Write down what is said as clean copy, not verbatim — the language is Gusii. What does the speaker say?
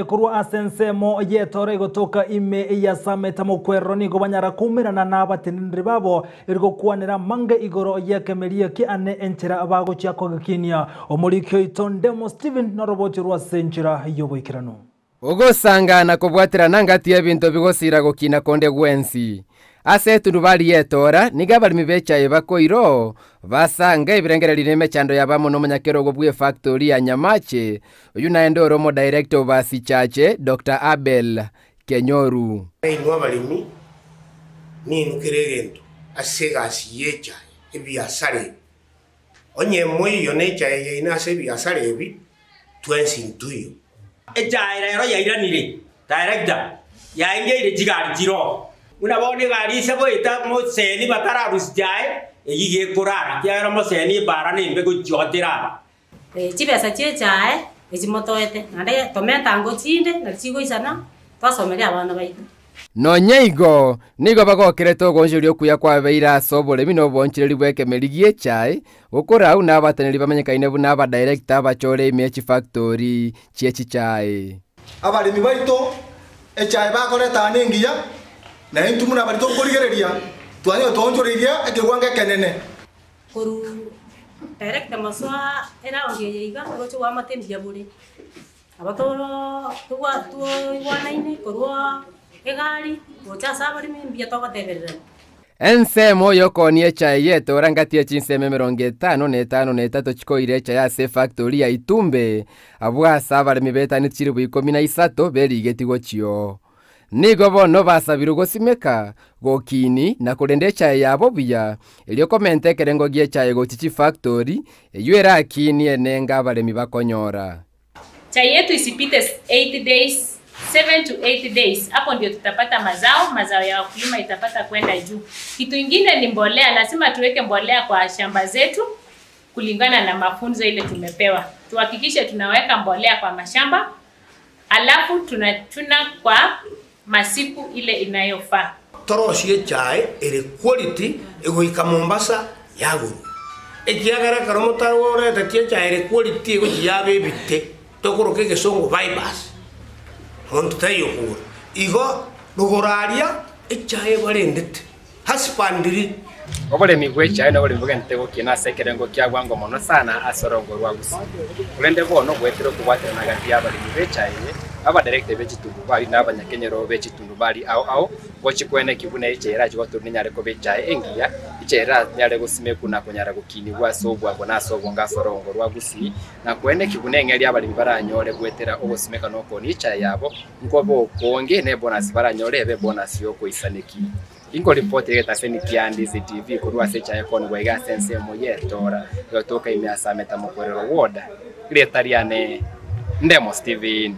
Korwa ase ensemo y'etooro egotoka ime ya Sameta mokwerero nigo banyara koumerana nabateneneri babo eri gokwanera amange igoro y'ekemeria kiane enchera bagochia kogekinia. Omoriki oito Ndemo Stephen noroboti orwo ase enchera y'oboikeranu. Ogosangana kobwaterana ngati y'ebinto bigosira gokina konde gwensi. Ase etundubari y'etoora nigo abaremi b'echaye bakoira oo, basanga ebirengererio na emechando yabo amo nomonyakerogo bw'efactori ya Nyamache, oyio naende ore omodirector o Basichache, Doctor Abel Kenyoru. Inwe abaremi, ninwe kera egento ase egasi y'echaye, ebiasara ebi. Onye moiyo nechaye yaino ase ebiasara ebi, twensi ntoiyo. Echaye rero yairanire, director, yaengeire chigari chiroo. Buna bono egari ise goeta moseni batararusia chae, eyio gekorara, ekiagera moseni ebara nembe gochia otera aba. Chibesa chi'echae echi motoete, naende tomentango chinde nari chigoisana, twasomeria abana baito. Nonya igo, nigo bagokerete ogoonchoria okuya kwabeire ase oboremi na oboonchoreri bw'ekemeri gi'echae, gokorau nabateneneri bamanyekaine buna abadirector abachore ime ye chifactori chie chichae. Abaremi baito echae bakoreta aane engiya, na intwe buna baria tokorigereria twanyora twaonchoreirie ekewango ekenene. Korwa director mosoa eround eye iga oroche oboamate mbuya bore. Nabo twoigwanaine korwa egari gocha ase abaremi mbuya togotebererania. Ensemo y'okoonia echae y'etoora ngati ye chinsemo 51 na etato chikoira echae ase efactori ya Itumbe, abwo ase abaremi betaneti chilifu 13 berigetie gochio. Nigo bono basabirwe gosimeka, gokini, na korenda echae yabo buya, erio komenta ekerengo gi'echae gochia chifactori, eyio erakinie nenga abaremi bakonyora. Chai yetu isipite 8 days, 7 to 8 days, hapo ndio tutapata mazao, mazao ya wakulima itapata kwenda juu. Kitu ingine ni mbolea, lazima tuweke mbolea kwa shamba zetu kulingana na mafunzo ile tumepewa. Tuhakikishe tunaweka mbolea kwa mashamba, alafu tunachuna kwa masiku ile inayofaa. Torosie echae ere quality egoika Mombasa yagurwa, ekiagera ekero motaroretetie echae ere quality egochia yaba ebite, tokoroka egesongo bypass, monto taiyo okogora. Igo rogoro aria echae ebarendete, husbandry. Oboremi bw'echae noboremi bogenderete gokina ase ekerengo kia bwango mono sana ase orongo rwa Gusii. Korende bono goetera okobwaterana gati y'abaremi b'echae eye, abadirector be chitundubari na abanyakenyoro be chitundubari ao ao gochia koeneki buna echae erache gotorwa nenyare koba echae engiya, echae eranyare gosimekwa na konyara gokinigwa ase obwango na ase obonge ase orongo rwa Gusii, na koeneki buna eng'eria abaremi baranyore goetera ogosimeka na okoonia echae yabo nkobe okonge na ebonus baranyore ebe ebonus y'okoisaneki. Inkoripoti egetaseni kia Ndizi TV korwa ase echaye konigwa iga ase ensemo y'etoora egotoka ime ase Ameta Mokwerero Ward. Rieta riane Ndemo Steven.